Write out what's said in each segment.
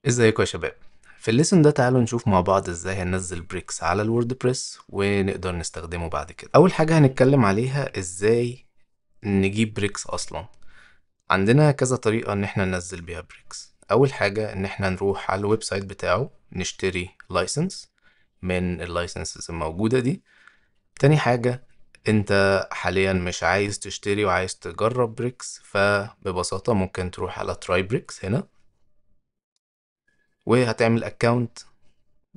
ازيكم يا شباب؟ في ال lesson ده تعالوا نشوف مع بعض ازاي هننزل Bricks على ال WordPress ونقدر نستخدمه بعد كده. اول حاجة هنتكلم عليها ازاي نجيب Bricks اصلا. عندنا كذا طريقة ان احنا ننزل بيها Bricks. اول حاجة ان احنا نروح على ال website بتاعه نشتري license من ال licenses الموجودة دي. تاني حاجة، انت حاليا مش عايز تشتري وعايز تجرب Bricks، فببساطة ممكن تروح على try Bricks هنا وهتعمل account.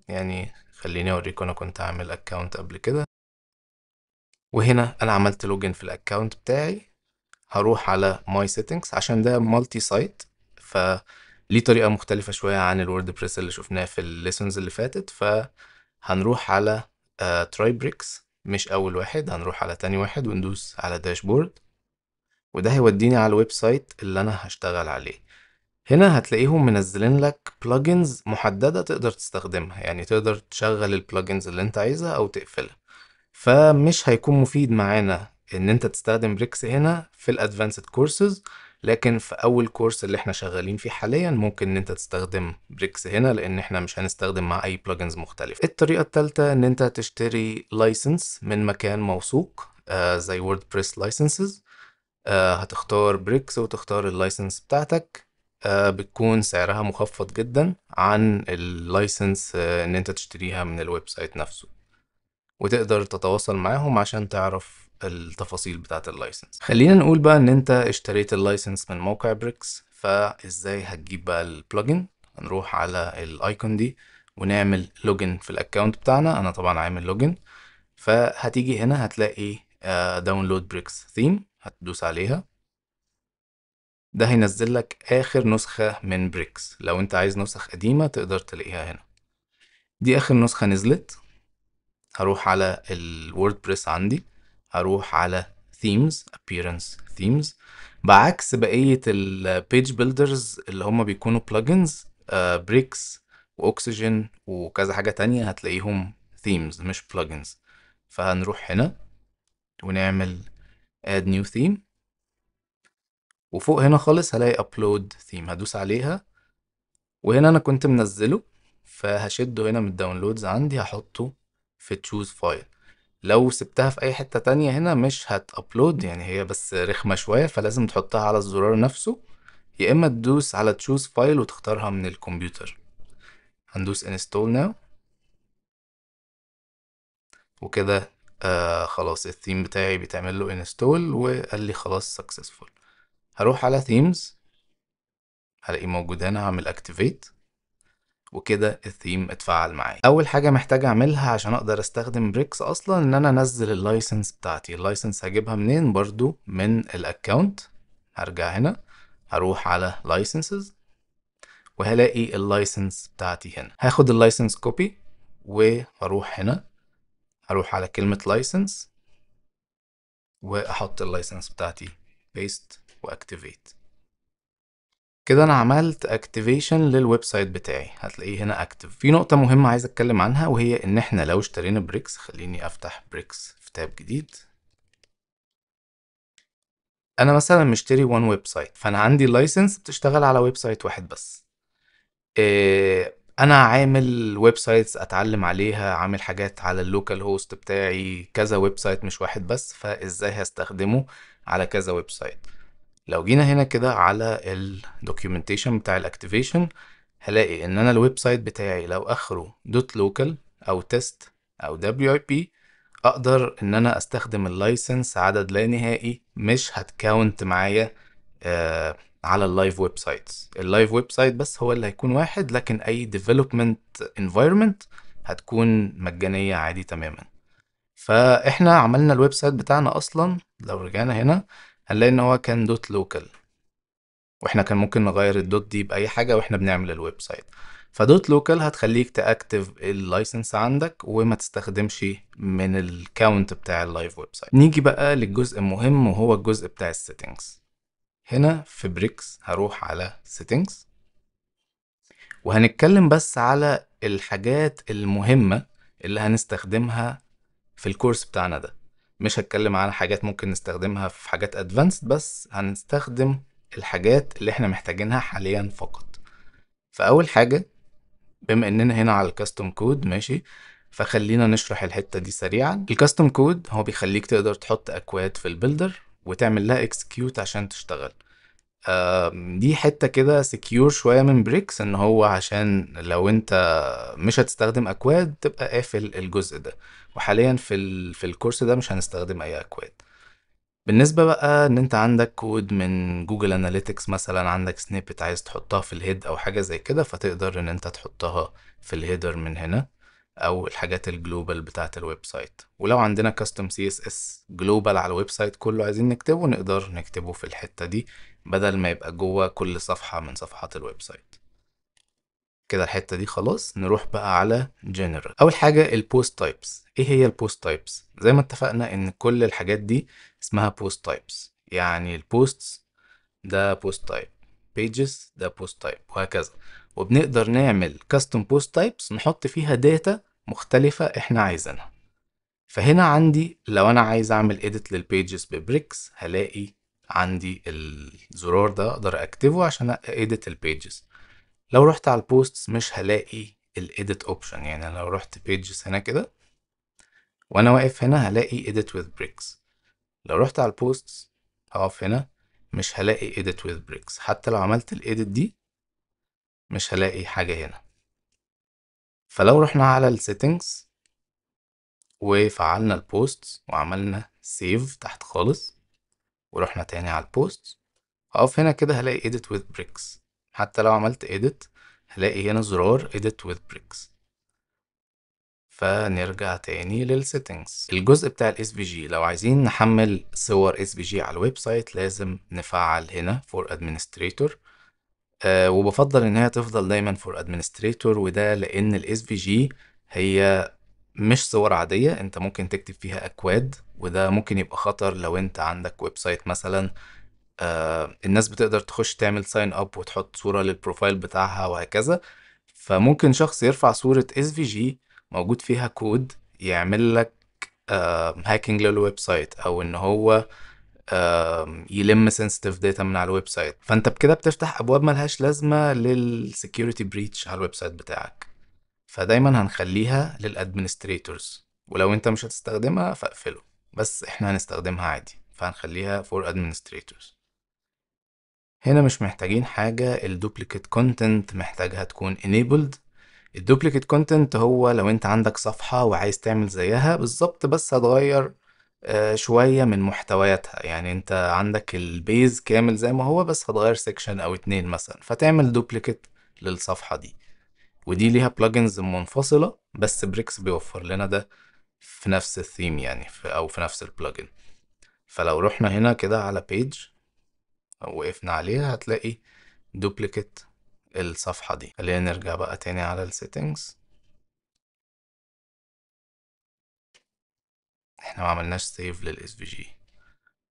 يعني خليني اوريكم، انا كنت عامل account قبل كده، وهنا انا عملت login في ال account بتاعي. هروح على my settings عشان ده multi site، فليه طريقة مختلفة شوية عن ال WordPress اللي شفناه في ال lessons اللي فاتت. فهنروح على try Bricks، مش اول واحد، هنروح على تاني واحد وندوس على dashboard، وده هيوديني على ال website اللي انا هشتغل عليه. هنا هتلاقيهم منزلين لك plugins محددة تقدر تستخدمها، يعني تقدر تشغل ال plugins اللي انت عايزها او تقفلها. فمش هيكون مفيد معانا ان انت تستخدم Bricks هنا في ال advanced courses، لكن في اول course اللي احنا شغالين فيه حاليا ممكن ان انت تستخدم Bricks هنا، لان احنا مش هنستخدم مع اي plugins مختلفة. الطريقة الثالثة ان انت تشتري license من مكان موثوق، زي WordPress licenses. هتختار Bricks وتختار ال license بتاعتك، بتكون سعرها مخفض جدا عن ال license ان انت تشتريها من ال website نفسه، وتقدر تتواصل معاهم عشان تعرف التفاصيل بتاعت ال license. خلينا نقول بقى ان انت اشتريت ال license من موقع Bricks، فازاي هتجيب بقى ال plugin؟ هنروح على ال icon دي ونعمل login في ال account بتاعنا. انا طبعا عامل login، فهتيجي هنا هتلاقي download Bricks theme، هتدوس عليها. ده هينزل لك اخر نسخة من Bricks. لو انت عايز نسخ قديمة تقدر تلاقيها هنا، دي اخر نسخة نزلت. هروح على ال WordPress عندي، هروح على themes، appearance themes. بعكس بقية ال page builders اللي هم بيكونوا plugins، Bricks و Oxygen وكذا حاجة تانية هتلاقيهم themes مش plugins. فهنروح هنا ونعمل add new theme، وفوق هنا خالص هلاقي upload theme، هدوس عليها. وهنا انا كنت منزله، فهشده هنا من ال downloads عندي، هحطه في choose file. لو سبتها في اي حتة تانية هنا مش هت upload، يعني هي بس رخمة شوية، فلازم تحطها على الزرار نفسه، يا اما تدوس على choose file وتختارها من الكمبيوتر. هندوس install now، وكده خلاص الثيم بتاعي بيتعمل له install، وقال لي خلاص successful. هروح على themes، هلاقيه موجود هنا، هعمل activate، وكده الثيم اتفعل معايا. اول حاجه محتاج اعملها عشان اقدر استخدم Bricks اصلا ان انا انزل ال license بتاعتي. ال license هجيبها منين؟ برضو من ال account. هرجع هنا، هروح على licenses، وهلاقي ال license بتاعتي هنا. هاخد ال license copy وهروح هنا، هروح على كلمة license واحط ال license بتاعتي paste و activate. كده انا عملت activation لل website بتاعي، هتلاقيه هنا active. في نقطة مهمة عايز اتكلم عنها، وهي ان احنا لو اشترينا Bricks، خليني افتح Bricks في tab جديد. انا مثلا مشتري one website، فانا عندي license بتشتغل على website واحد بس. انا عامل websites اتعلم عليها، عامل حاجات على ال localhost بتاعي، كذا website مش واحد بس، فازاي هستخدمه على كذا website؟ لو جينا هنا كده على ال documentation بتاع ال activation، هلاقي ان انا ال website بتاعي لو اخره dot local او test او WIP، اقدر ان انا استخدم ال license عدد لا نهائي، مش هت count معايا على ال live websites. ال live website بس هو اللي هيكون واحد، لكن اي development environment هتكون مجانية عادي تماما. فاحنا عملنا ال website بتاعنا اصلا، لو رجعنا هنا هنلاقي ان هو كان dot local، واحنا كان ممكن نغير ال dot دي باي حاجه واحنا بنعمل ال website. ف dot local هتخليك ت active ال license عندك وما تستخدمش من ال count بتاع ال live website. نيجي بقى للجزء المهم، وهو الجزء بتاع ال settings. هنا في Bricks هروح على settings، وهنتكلم بس على الحاجات المهمة اللي هنستخدمها في ال course بتاعنا ده. مش هتكلم على حاجات ممكن نستخدمها في حاجات advanced، بس هنستخدم الحاجات اللي احنا محتاجينها حاليا فقط. فاول حاجة بما اننا هنا على ال custom code، ماشي، فخلينا نشرح الحتة دي سريعا. ال custom code هو بيخليك تقدر تحط اكواد في ال builder وتعمل لها execute عشان تشتغل. دي حتة كده secure شوية من Bricks، ان هو عشان لو انت مش هتستخدم اكواد تبقى قافل الجزء ده. وحاليا في الكورس ده مش هنستخدم اي اكواد. بالنسبة بقى ان انت عندك كود من Google Analytics مثلا، عندك snippet عايز تحطها في ال head او حاجة زي كده، فتقدر ان انت تحطها في ال header من هنا، او الحاجات ال global بتاعة ال website. ولو عندنا custom CSS global على ال website كله عايزين نكتبه، نقدر نكتبه في الحتة دي بدل ما يبقى جوه كل صفحة من صفحات ال website. كده الحتة دي خلاص. نروح بقى على جنرال. اول حاجة ال post types. ايه هي ال post types؟ زي ما اتفقنا ان كل الحاجات دي اسمها post types، يعني ال posts ده post type، pages ده post type، وهكذا. وبنقدر نعمل custom post types نحط فيها data مختلفة احنا عايزينها. فهنا عندي لو انا عايز اعمل edit لل pages ب Bricks، هلاقي عندي الزرار ده اقدر اكتبه عشان edit ال pages. لو رحت على ال posts مش هلاقي ال edit option، يعني انا لو رحت pages هنا كده وانا واقف هنا هلاقي edit with bricks. لو رحت على ال posts هقف هنا مش هلاقي edit with bricks. حتى لو عملت ال edit دي مش هلاقي حاجة هنا. فلو رحنا على ال settings وفعلنا ال posts وعملنا save تحت خالص ورحنا تاني على ال posts، هقف هنا كده هلاقي edit with bricks. حتى لو عملت edit هلاقي هنا زرار edit with bricks. فنرجع تاني لل settings. الجزء بتاع ال SVG، لو عايزين نحمل صور SVG على ال website لازم نفعل هنا for administrator، وبفضل ان هي تفضل دايما for administrator، وده لان ال SVG هي مش صور عادية، انت ممكن تكتب فيها اكواد، وده ممكن يبقى خطر لو انت عندك website مثلا، الناس بتقدر تخش تعمل sign up وتحط صورة لل profile بتاعها وهكذا. فممكن شخص يرفع صورة SVG موجود فيها كود يعمل لك hacking لل website، او ان هو يلم sensitive data من على ال website. فانت بكده بتفتح ابواب ملهاش لازمة لل security breach على ال website بتاعك. فدايما هنخليها لل administrators، ولو انت مش هتستخدمها فاقفله، بس احنا هنستخدمها عادي فهنخليها for administrators. هنا مش محتاجين حاجة. ال duplicate content محتاجها تكون enabled. ال duplicate content هو لو انت عندك صفحة وعايز تعمل زيها بالظبط، بس هتغير شوية من محتوياتها، يعني انت عندك ال base كامل زي ما هو بس هتغير section او اتنين مثلا، فتعمل duplicate للصفحة دي. ودي ليها plugins منفصلة، بس Bricks بيوفر لنا ده في نفس الثيم، يعني او في نفس ال plugin. فلو رحنا هنا كده على page او وقفنا عليها هتلاقي duplicate الصفحة دي. خلينا نرجع بقى تاني على ال settings. احنا ما عملناش save لل SVG،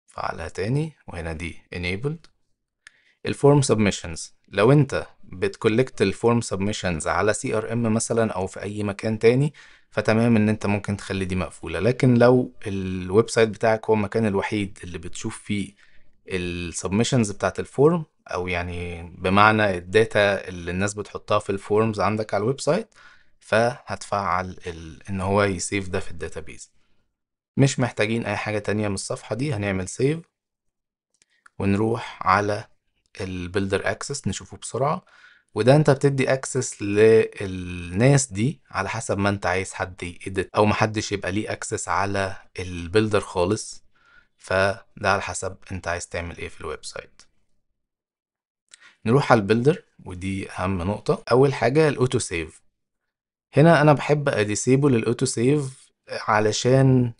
فعلها تاني، وهنا دي enabled. ال form submissions، لو انت بت collect ال form submissions على CRM مثلا او في اي مكان تاني، فتمام ان انت ممكن تخلي دي مقفولة. لكن لو ال website بتاعك هو المكان الوحيد اللي بتشوف فيه ال submissions بتاعت ال form، او يعني بمعنى ال data اللي الناس بتحطها في ال forms عندك على ال website، فهتفعل ان هو ي save ده في ال database. مش محتاجين اي حاجة تانية من الصفحة دي. هنعمل save ونروح على ال builder access نشوفه بسرعة. وده انت بتدي access للناس دي على حسب ما انت عايز حد ي edit او محدش يبقى ليه access على ال builder خالص، فده على حسب انت عايز تعمل ايه في ال website. نروح على ال builder، ودي اهم نقطة. اول حاجة ال auto save. هنا انا بحب ا disable ال auto save علشان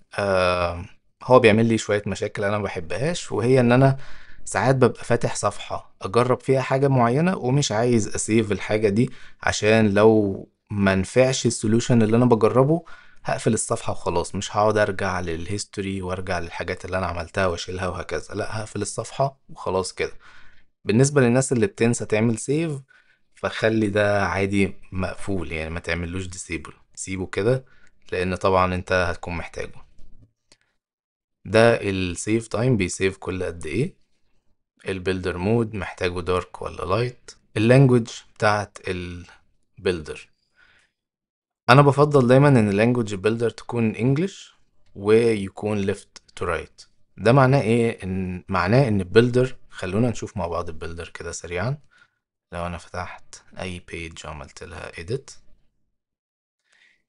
هو بيعمل لي شوية مشاكل انا ما بحبهاش، وهي ان انا ساعات ببقى فاتح صفحة اجرب فيها حاجة معينة ومش عايز ا save الحاجة دي، عشان لو ما نفعش ال solution اللي انا بجربه هقفل الصفحة وخلاص، مش هقعد ارجع لل history وارجع للحاجات اللي انا عملتها واشيلها وهكذا، لا هقفل الصفحة وخلاص كده. بالنسبة للناس اللي بتنسى تعمل save، فخلي ده عادي مقفول، يعني ما تعملوش disable، سيبه كده لان طبعا انت هتكون محتاجه. ده ال save time، بي save كل قد ايه. ال builder mode محتاجه dark ولا light. ال language بتاعت ال builder، انا بفضل دايما ان ال language builder تكون English ويكون left to right. ده معناه ايه؟ ان معناه ان ال builder، خلونا نشوف مع بعض ال builder كده سريعا. لو انا فتحت اي page وعملت لها edit،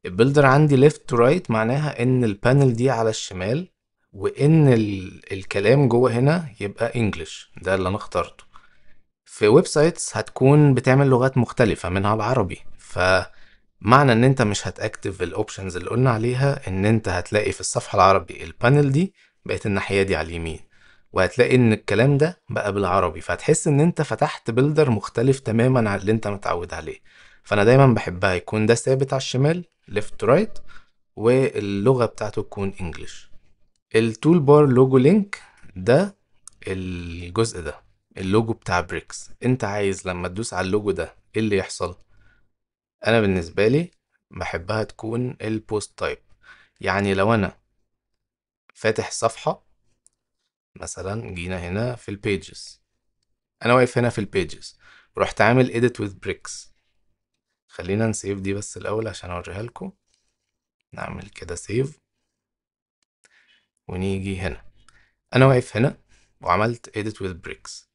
ال builder عندي left to right معناها ان ال panel دي على الشمال، وان الكلام جوه هنا يبقى English. ده اللي انا اخترته. في websites هتكون بتعمل لغات مختلفة منها العربي، فمعنى ان انت مش هت active ال options اللي قلنا عليها ان انت هتلاقي في الصفحة العربي ال panel دي بقت الناحية دي على اليمين، وهتلاقي ان الكلام ده بقى بالعربي، فهتحس ان انت فتحت builder مختلف تماما عن اللي انت متعود عليه. فانا دايما بحبها يكون ده ثابت على الشمال left to right، واللغة بتاعته تكون English. ال toolbar logo link، ده الجزء ده اللوجو بتاع Bricks. انت عايز لما تدوس على اللوجو ده ايه اللي يحصل؟ انا بالنسبة لي بحبها تكون ال post type. يعني لو انا فاتح صفحة مثلا، جينا هنا في ال pages، انا واقف هنا في ال pages، رحت عامل edit with Bricks. خلينا ن save دي بس الاول عشان اوريها لكم. نعمل كده save ونيجي هنا. انا واقف هنا وعملت edit with Bricks،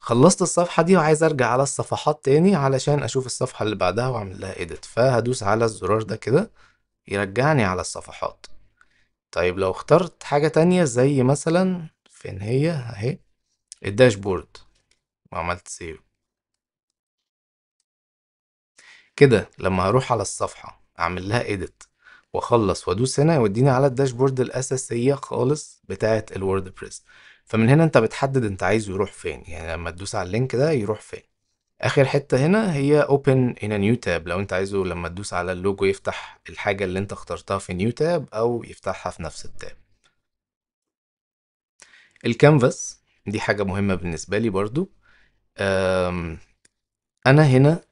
خلصت الصفحة دي وعايز ارجع على الصفحات تاني علشان اشوف الصفحة اللي بعدها واعمل لها edit، فهدوس على الزرار ده كده يرجعني على الصفحات. طيب لو اخترت حاجة تانية زي مثلا فين هي، اهي ال dashboard، وعملت save كده، لما هروح على الصفحة اعمل لها edit واخلص وادوس هنا يوديني على ال dashboard الاساسية خالص بتاعة ال WordPress. فمن هنا انت بتحدد انت عايزه يروح فين، يعني لما تدوس على ال link ده يروح فين. اخر حتة هنا هي open in a new tab، لو انت عايزه لما تدوس على اللوجو يفتح الحاجة اللي انت اخترتها في new tab او يفتحها في نفس ال tab. ال canvas دي حاجة مهمة بالنسبة لي برضو. انا هنا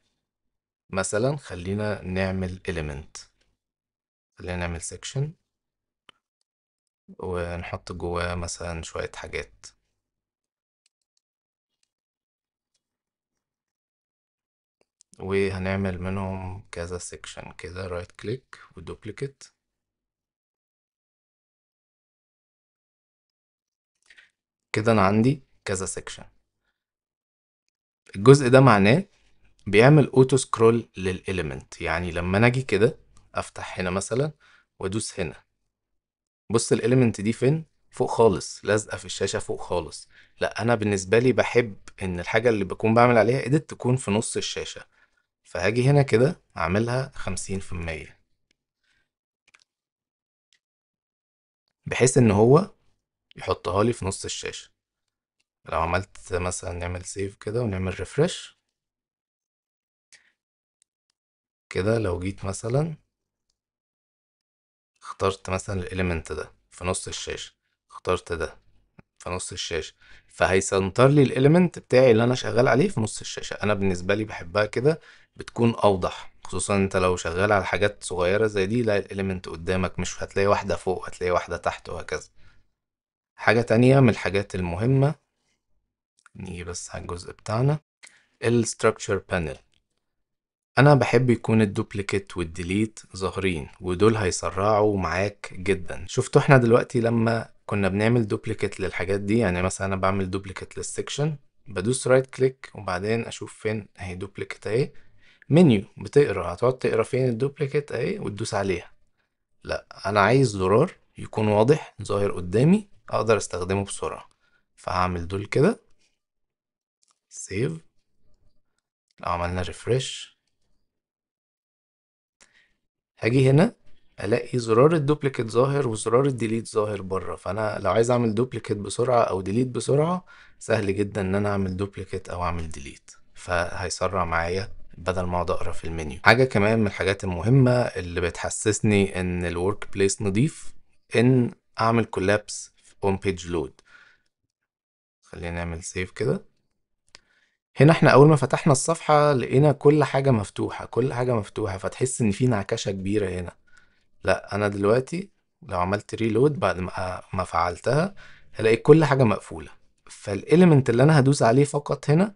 مثلا خلينا نعمل element، خلينا نعمل section ونحط جواه مثلا شوية حاجات. وهنعمل منهم كذا section كده، right click و duplicate. كده انا عندي كذا section. الجزء ده معناه بيعمل auto scroll لل element، يعني لما انا اجي كده افتح هنا مثلا وادوس هنا، بص ال element دي فين؟ فوق خالص، لازقه في الشاشه فوق خالص. لا انا بالنسبه لي بحب ان الحاجه اللي بكون بعمل عليها edit تكون في نص الشاشه، فهاجي هنا كده اعملها 50% بحيث ان هو يحطها لي في نص الشاشه. لو عملت مثلا نعمل save كده ونعمل refresh كده، لو جيت مثلا اخترت مثلا ال element ده في نص الشاشة، اخترت ده في نص الشاشة، فهي center لي ال element بتاعي اللي انا شغال عليه في نص الشاشة. انا بالنسبة لي بحبها كده، بتكون اوضح، خصوصا انت لو شغال على حاجات صغيرة زي دي، لا ال element قدامك، مش هتلاقي واحدة فوق هتلاقي واحدة تحت وهكذا. حاجة تانية من الحاجات المهمة، نيجي بس على الجزء بتاعنا ال structure panel. انا بحب يكون ال duplicate وال delete ظاهرين، ودول هيسرعوا معاك جدا. شفتوا احنا دلوقتي لما كنا بنعمل duplicate للحاجات دي، يعني مثلا انا بعمل duplicate لل section، بدوس right click وبعدين اشوف فين اهي duplicate اهي، منيو بتقرا، هتقعد تقرا فين ال duplicate اهي وتدوس عليها. لا انا عايز زرار يكون واضح ظاهر قدامي اقدر استخدمه بسرعة، فهعمل دول كده save. لو عملنا refresh هاجي هنا الاقي زرار ال duplicate ظاهر وزرار ال delete ظاهر بره، فانا لو عايز اعمل duplicate بسرعه او delete بسرعه سهل جدا ان انا اعمل duplicate او اعمل delete، فهيسرع معايا بدل ما اقعد اقرا في المنيو. حاجه كمان من الحاجات المهمه اللي بتحسسني ان ال workplace نظيف، ان اعمل collapse on page load. خلينا نعمل save كده. هنا احنا اول ما فتحنا الصفحة لقينا كل حاجة مفتوحة، كل حاجة مفتوحة، فتحس ان في نعكشة كبيرة هنا. لا انا دلوقتي لو عملت reload بعد ما فعلتها هلاقي كل حاجة مقفولة، فال element اللي انا هدوس عليه فقط هنا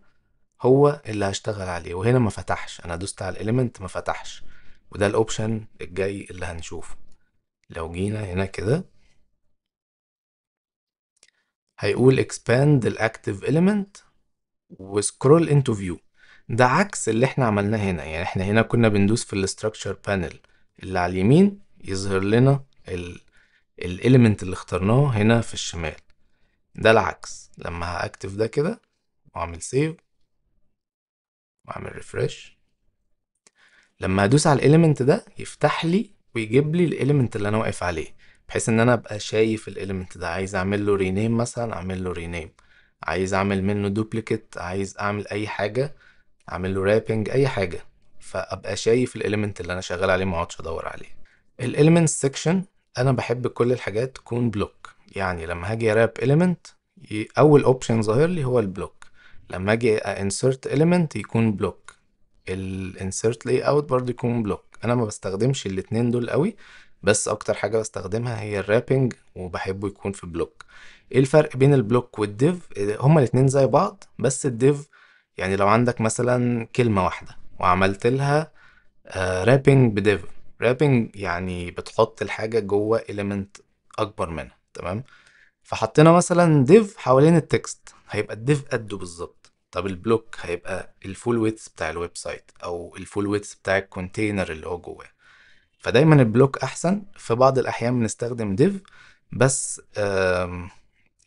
هو اللي هشتغل عليه. وهنا ما فتحش، انا دوست على ال element ما فتحش، وده ال option الجاي اللي هنشوفه. لو جينا هنا كده هيقول expand ال active element و scroll into view. ده عكس اللي احنا عملناه هنا، يعني احنا هنا كنا بندوس في ال structure panel اللي على اليمين يظهر لنا ال element اللي اخترناه هنا في الشمال. ده العكس، لما ه activate ده كده واعمل save واعمل refresh، لما هدوس على ال element ده يفتح لي ويجيب لي ال element اللي انا واقف عليه، بحيث ان انا ابقى شايف ال element ده. عايز اعمل له rename مثلا اعمل له rename، عايز اعمل منه duplicate، عايز اعمل اي حاجه، اعمل له wrapping، اي حاجه، فابقى شايف ال element اللي انا شغال عليه، ما اقعدش ادور عليه. ال element section انا بحب كل الحاجات تكون block، يعني لما هاجي ا wrap element اول option ظاهر لي هو ال block، لما اجي insert element يكون block، ال insert layout برضو يكون block. انا ما بستخدمش الاتنين دول قوي، بس اكتر حاجه بستخدمها هي ال wrapping، وبحبه يكون في block. ايه الفرق بين ال block وال div؟ هما الاتنين زي بعض، بس ال div يعني لو عندك مثلا كلمه واحده وعملت لها wrapping ب div، wrapping يعني بتحط الحاجه جوه element اكبر منها، تمام؟ فحطينا مثلا div حوالين ال text، هيبقى ال div قده بالظبط. طب ال block هيبقى ال full width بتاع ال website او ال full width بتاع ال container اللي هو جواه. فدايما ال block احسن. في بعض الاحيان بنستخدم div، بس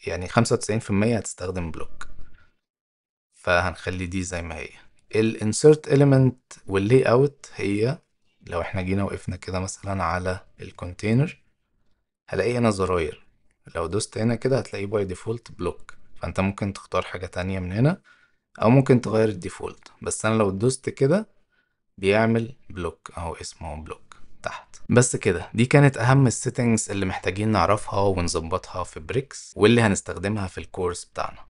يعني 95% هتستخدم block، فهنخلي دي زي ما هي. ال insert element وال layout هي لو احنا جينا وقفنا كده مثلا على ال container هلاقي هنا زراير، لو دوست هنا كده هتلاقيه by default block، فانت ممكن تختار حاجة تانية من هنا او ممكن تغير ال default، بس انا لو دوست كده بيعمل block اهو، اسمه block تحت. بس كده، دي كانت اهم ال settings اللي محتاجين نعرفها ونظبطها في Bricks واللي هنستخدمها في ال course بتاعنا.